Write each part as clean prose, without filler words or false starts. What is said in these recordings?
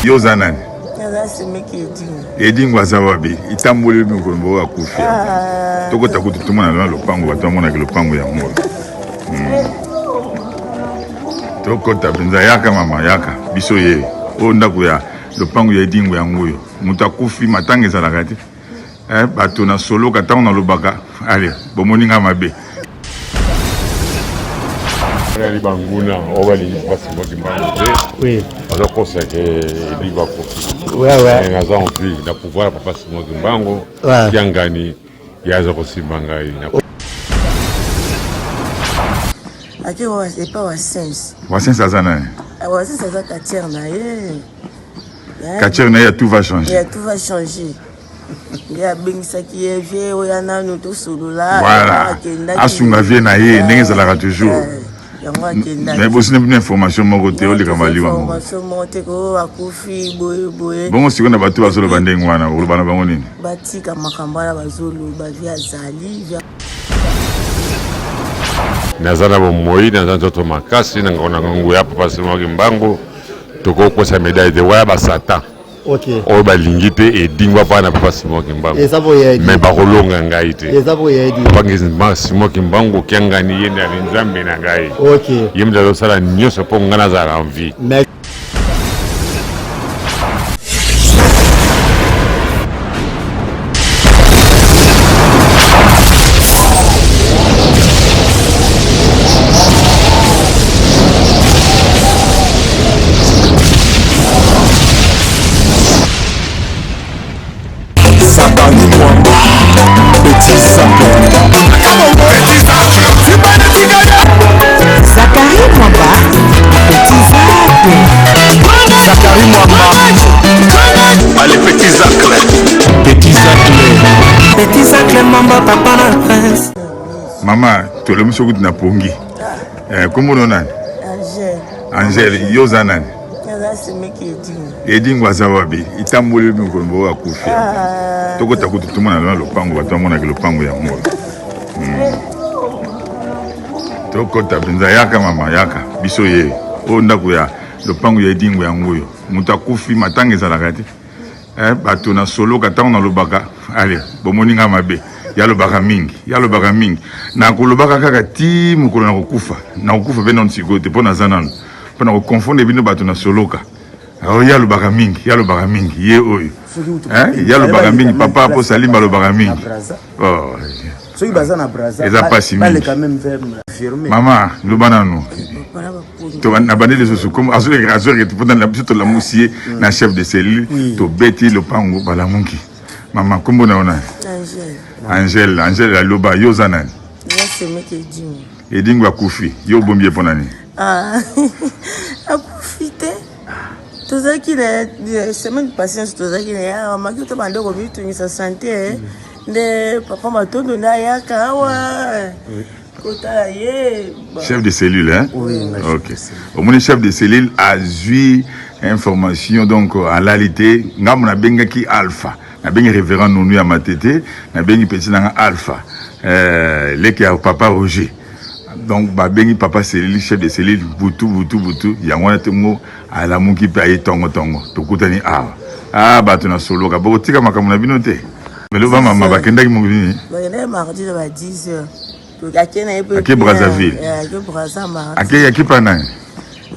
Yo oza nani? Naza semeki Edingo. Edingo aza wapi? Etamboli mikolo moko akufi. Ah. Tokota kutu tomona na lopango, bato bamonaki lopango yango. Tokota mpenza, yaka mama, yaka biso ye oyo ndako ya lopango ya Edingo yango oyo. Moto akufi, matanga ezalaka te. Eh, bato na soloka ntango nalobaka ale bomoni nga mabe. Bazali banguna oyo balingi mpasi mwa Kimbangu te. Oui. Bazokosa ke Edingo akufi. Ouais, ouais. Mais naza en vie na pouvoir ya papa Simon Kimbangu. Ouais. Kiangani ye aza kosimba ngai. Ake epa wa sense. Wasense aza nani? Wa sense aza quartier na ye. Quartier na ye ya tout va changer. Ya tout va changer. Nde abengisaki ye vie oya nanu tosolola. Voilà. Asunga vie na ye ndenge ezalaka toujours. Yango akendaki. Mais bosi na bino information moko te oleka maliwa moko. Information moko te ko akufi boye boye. Bongo sikoyo na bato bazoloba ndenge wana oloba na bango nini? Batika makambo wana bazoloba vie azali vie. Naza na bomoi, naza nzoto makasi, na ngonga na nguya papa Simon Kimbangu, tokokosa medaille te waya ba satan. Okay. Oyo balingi te edingwa mpa na papa Simon Kimbangu. Eza boye Edi. Mais bakolonga ngai te. Eza boye Edi. Papa Ngizimba Simon Kimbangu Kiangani ye nde ali Nzambe na ngai. Okay. Ye moto azosala nyonso mpo ngai nazala en vie. Merci. Zakari Mwamba, Petit Zacle. Zakari Mwamba, Petit Zacle. Zakari Mwamba. Allez, Petit Zacle. Petit Zacle. Petit Zacle Mwamba, papa na prince. Mama, tolobi soki na pongi. Eh, kombo no nani? Angèle. Angèle, yo oza nani? Naza semeki Edingo. Edingo aza wapi? Etamboli mikolo moko akufi. Ah. Tokota kutu tomona na lopango, bato bamonaki lopango yango. Tokota mpenza, yaka mama, yaka biso ye oyo ndako ya lopango ya Edingo yango oyo. Moto akufi, matanga ezalaka te. Eh, bato na soloka ntango nalobaka ale bomoni nga mabe. Yalobaka mingi, yalobaka mingi. Nakolobaka kaka ti mokolo nakokufa. Nakokufa mpe nano sikoyo te mpo naza nano. Mpo na koconfondre bino bato na soloka. Oh, yalobaka mingi, yalobaka mingi ye oyo. Eh, yalobaka mingi papa po Salimba alobaka mingi. Oh. Soki baza na Brazza, eza pasi mingi. Baleka même vers firme. Mama, loba nanu. To na bandi lisusu comme azoreka azoreka mpo na biso tolamusi ye na chef de cellule tobeti lopango balamuki. Mama, kombo na yo nani? Angèle. Angèle, Angèle aloba yo oza nani? Naza semeki Edingo. Edingo akufi, yo obombi ye mpo na nini? Ah, akufi te. Tozalaki na semaine passée nyonso tozalaki na ye awa maki to bande komitungisa sante nde papa Matondo nde ayaka awa kotala ye. Chef de cellule, hein? Oui, ok. Omoni chef de cellule azwi information donc alali te ngambo nabengaki Alpha, nabengi révérend Nunu ya Matete, nabengi petit nanga Alpha, leki ya papa Roger. Donc babengi papa cellule, chef de cellule butu butu butu yango wana tongo alamuki mpe aye tongo tongo tokutani awa. Ah, bato na soloka bokotika makambo na bino te. Meloba mama bakendaki mokili nini? Bakendaki mardi na ba 10 heures. Ake na ye mpe Ake Brazzaville. Eh, ake Brazza mardi. Ake ake pa nani?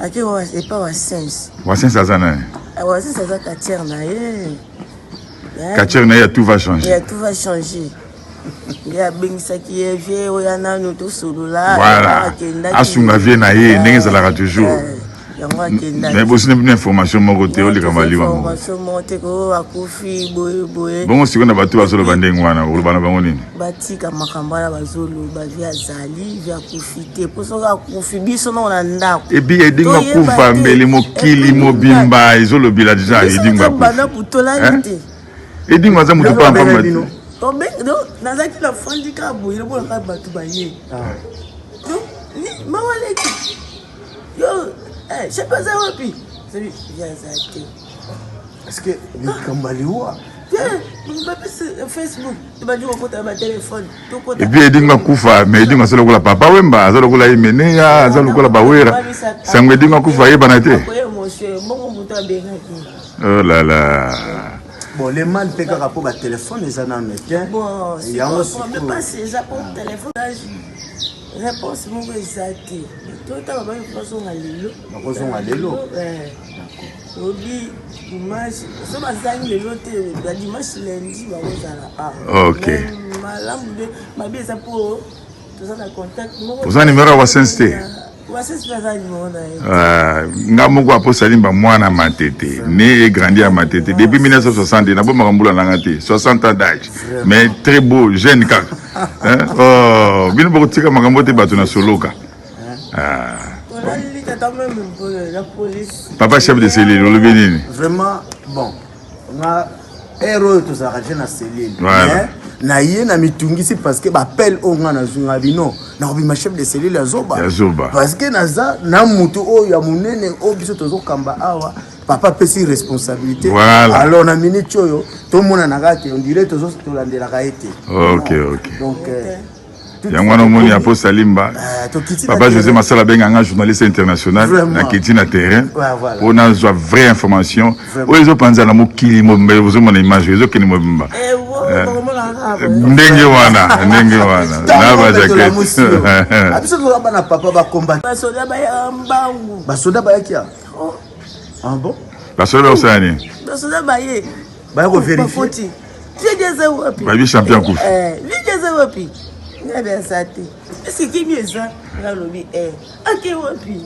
Ake epa wa sense. Wasense aza nani? Wa sense aza quartier na ye. Quartier na ye ya tout va changer. Ya tout va changer. Nde abengisaki ye vie oya nanu tosolola. Voilà. Asunga vie na ye ndenge ezalaka toujours. Yango akendaki. Mais bosi na bino information moko te oleka maliwa moko. Information moko te ko akufi boye boye. Bongo sikoyo na bato bazoloba ndenge wana oloba na bango nini? Batika makambo wana bazoloba vie azali vie akufi te mpo soki akufi biso nao na ndako. Et puis Edingo akufa mbele mokili mobimba ezolobela deja Edingo akufi. Banda kutolani te. Edingo aza moto pamba pamba te. Nazalaki na fandi kaka boye lokola kaka bato baye. Mawa leki. Yo, chef aza wapi? Ye aza te. Est-ce que likambo ya liwa? Facebook tobandi kokota ba telefone. Et puis Edingo akufa, mais Edingo aza lokola Papa Wemba, aza lokola Emeneya, aza lokola Bawera. Sango Edingo akufa ayebana te. Akoye monsieur, bongo moto abengaki. Oh là là. Bon, le mal mpe kaka mpo batelefone eza nano te. Yango sikoyo eza mpo telefone réponse moko eza te. Tota babaki bazonga lelo. Bakozonga lelo. Obi dimanche so bazangi lelo te, ba dimanche lundi bakozala awa. Ok. Malamu nde mabe eza mpo toza na contact moko. Oza numéro ya Wasense te? Wasense mpe aza numéro na ye. Nga moko aposalimba mwana Matete, né et grandi à Matete depuis 1960, nabomaka mbula nanga te, 60 ans d'âge, mais très beau jeune kaka. Oh, bino bokotika makambo te, bato na soloka. Ah. Papa chef de cellule, olobi nini? Vraiment, bon, nga heure oyo tozalaka deja na cellule, mais na ye na mitungisi parce que bapele oyo nga nazwi, nga bino nakobima chef de cellule ya zoba, ya zoba, parce que naza na mutu oyo ya monene oyo biso tozokamba awa. Papa apesi responsabilité. Voilà. Alors na minute oyo tomonana kaka te, on dirait tolandelaka ye te. Ok. Donc yango wana omoni apo Salimba, papa José Masala abenga nga journaliste international, nakiti na terrain mpo nazwa vraie information oyo ezopanza na mokili mobimba. Ozomona image ezokende mobimba ndenge wana, ndenge wana na bajaket. Biso toza bana papa bakomba. Basoda baya mbangu. Basoda bayaki ah bon? Basoda bakosala nini? Basoda baye. Baya kovérifier. Vieux eza wapi? Babi champion kufi. Vieux eza wapi? Nga be aza te. Eske kimi eza? Nga lobi ake wapi?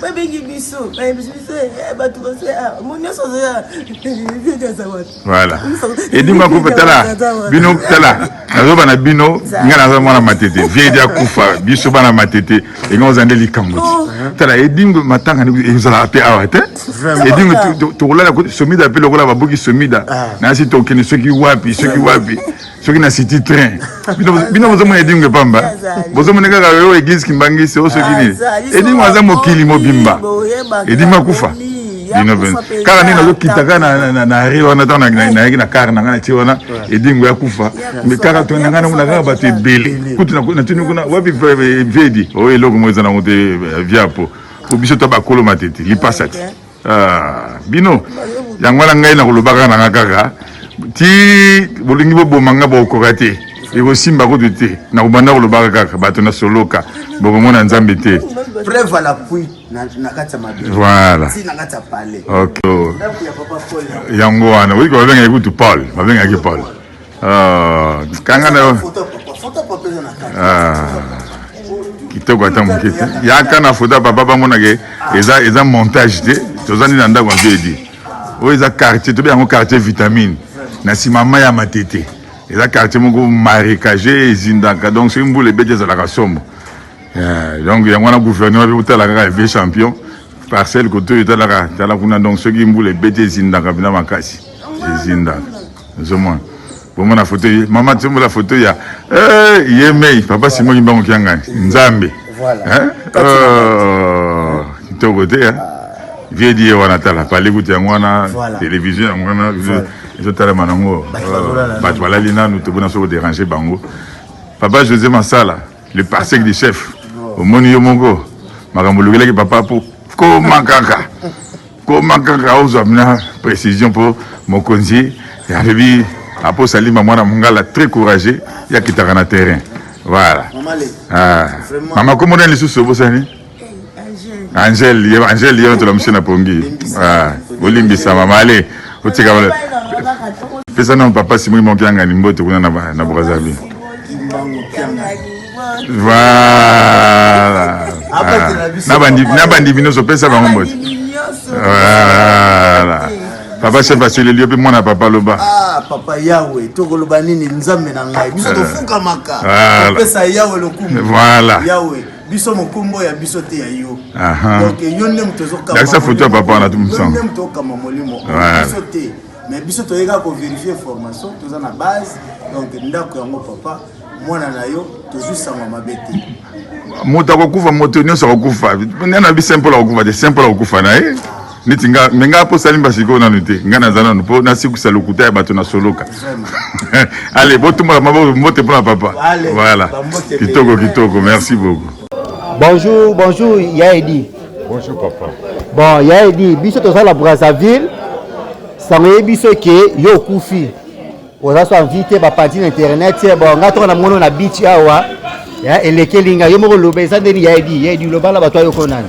Babengi biso, bayebisi biso bato bazo mo nyonso azoya, vieux aza wapi? Voilà, edingo akufa. Tala bino, tala nazoba na bino, nga naza mwana Matete. Vieux akufa, biso bana Matete enga oza nde likambo ti. Tala edingo, matanga ezalaka mpe awa te. Edingo tokolala somida mpe lokola babuki somida nasi, tokende soki wapi, soki wapi, soki na city train. Bino bozomona edingo epamba, bozomona kaka oyo église Kimbangisi oyo soki nini. Edingo aza mokili mobimba. Edingo akufa, bino kaka ndenge nazokita kaka na arrêt wana, ntango nayaki na car na ngai natie wana, edingo yakufa, mais kaka na ngai namona kaka bato ebele. Kutu natuni kuna wapi vedi oyo, eloko moko eza nango te viapo po biso to bakolo Matete lipasa ti bino. Yango wana ngai nakoloba kaka nanga kaka ti bolingi boboma nga, bokoka te, ekosimba kutu te. Nakobanda kolobaka kaka, bato na soloka bokomona Nzambe te. Preuve à l'appui na kati ya mabe. Voilà. Ti na kati ya palais. Ok. Ndako ya papa Paul. Yango wana oyi babengaki kutu Paul, babengaki Paul. Kanga na photo papa, photo papa eza na kati. Kitoko ata moke te. Yaka na foto ya papa, bamonake eza montage te. Toza nde na ndako ya vedi oyo eza quartier, tobe yango quartier Vitamine, na nsima mai ya Matete. Eza quartier moko marécage, ezindaka, donc soki mbula ebeti ezalaka sombo. Donc yango wana gouvernement mpe kotala kaka vieux champion parcelle kote oyo, etalaka tala kuna. Donc soki mbula ebeti ezindaka mpena makasi, ezindaka. Ozomona, bomona foto mama, tozomona foto ya ye mei papa Simon Kimbangu Kiangani Nzambe. Kitoko te vieux di ye wana. Tala pale kutu yango wana, télévision yango wana ezotalama nango, bato balali nanu, tobona soki odéranger bango. Papa José Masala, le parsec du chef, omoni yo moko makambo olukelaki papa po koma kaka, koma kaka ozwa na précision mpo mokonzi alobi apo Salimba mwana mongala très courageux, yakitaka na terrain. Voilà. Mama, komona lisusu obosani Angel, Angel ye tola mosi na pongi. Olimbisa mama, ale otika pesa nano papa Simon Mokiangani mbote kuna na Brazzaville. Voilà, na bandimi nyonso opesa bango mbote. Voilà, papa chef asoleli yo mpe mwana papa, loba. Ah, papa Yawe, tokoloba nini? Nzambe na ngai, biso tofukamaka topesa Yawe lokumu. Voilà. Yawe, biso mokombo ya biso te, ya yo. Donc yo nde moto Lakisa foto ya papa wana. Ozokamba nde moto okamba molimo, biso te. Mais biso toyeka kovérifier formation, toza na base. Donc ndako yango, papa, mwana na yo, tozwi sango mabe te. Moto akokufa, moto nyonso akokufa. Nde na bi Saint Paul akokufa te, Saint Paul akokufa na ye neti nga. Me nga mpo salimba sikoyo nanu te, nga naza nanu mpo nasikusa lokuta ya bato na soloka. Ale botumbola maboko, mbote mpona papa. Voilà, kitoko kitoko, merci beaucoup. Bonjour, bonjour, Yaedi. Bonjour, papa. Bon, Yaedi, biso toza la Brazzaville. Sango eyebi biso ke yo okufi. Oza so envie te ba parti na internet bon nga toka na mono na beach awa. Ya elekeli nga yo moko loba eza ndeni ya edi ya edi loba na bato ayoko nani.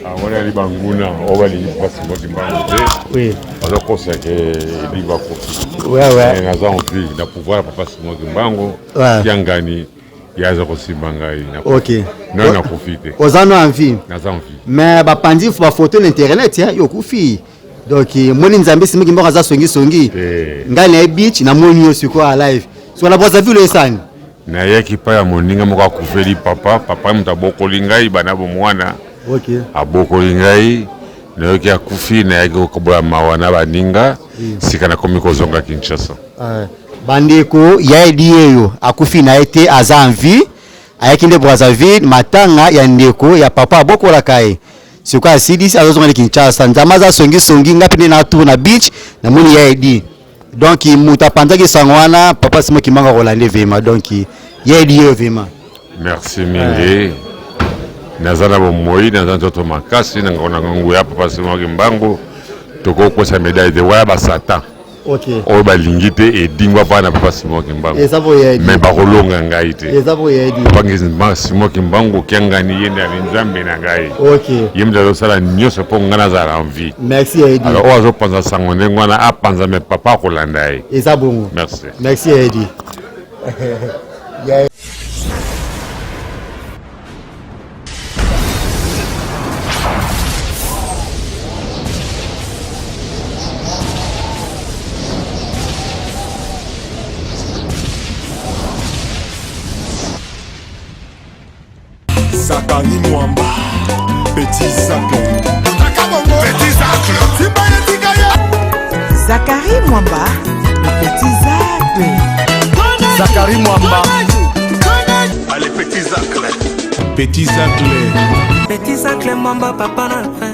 Ah, wana yali banguna oyo balingi mpasi moko kimbangu te. Oui. Bazokosa ke edi bakufi. Ouais ouais. Naza en vie na pouvoir ya papa Simon Kimbangu. Ouais. Kiangani. Ye aza kosimba ngai. Ok. Nani nakufi te. Oza no en vie. Naza en vie. Mais bapanzi ba photo na internet hein, yo okufi. Donc moni Nzambe Simon Kimbangu aza songi songi. Eh. Ngai na beach na moni yo sikoyo live. Sikoyo na Brazzaville esani. Nayaki pa ya moninga moko akufeli papa, papa moto abokoli ngai bana bomwana. Okay. Abokoli ngai nayoki akufi, nayaki kokabola mawa na baninga, sika nakomi kozonga Kinshasa. Bandeko ya edi yeyo akufi na ye te, aza en vie, ayaki nde Brazzaville matanga ya ndeko ya papa abokolaka ye, sikoyo asilisi azozonga nde Kinshasa. Nzambe aza songi songi, nga pe nde na tour na beach namoni ya edi. Donc moto apanzaki sango wana papa Simon Kimbangu akolanda vraiment, donc ya edi yeyo vraiment. Merci mingi. Naza na bomoi, naza nzoto makasi, na nguya papa Simon Kimbangu, tokokosa médaille te waya ba Satan. Okay. Oyo balingi te edingwa bana papa Simon Kimbangu. Mais bakolonga ngai te. Papa Simon Kimbangu kiangani ye nde ali nzambe na ngai. Okay. Ye moto azosala nyonso mpo ngai nazala en vie. Merci Edi. Alors oyo azopanza sango ndenge wana apanza mais papa akolanda ye. Eza bongo. Merci. Merci Edi. Zakari Mwamba, Petit Zacle. Petit Zacle. Zakari Mwamba, Petit Zacle. Zakari Mwamba. Allez, Petit Zacle. Petit Zacle. Petit Zacle Mwamba, papa na prince.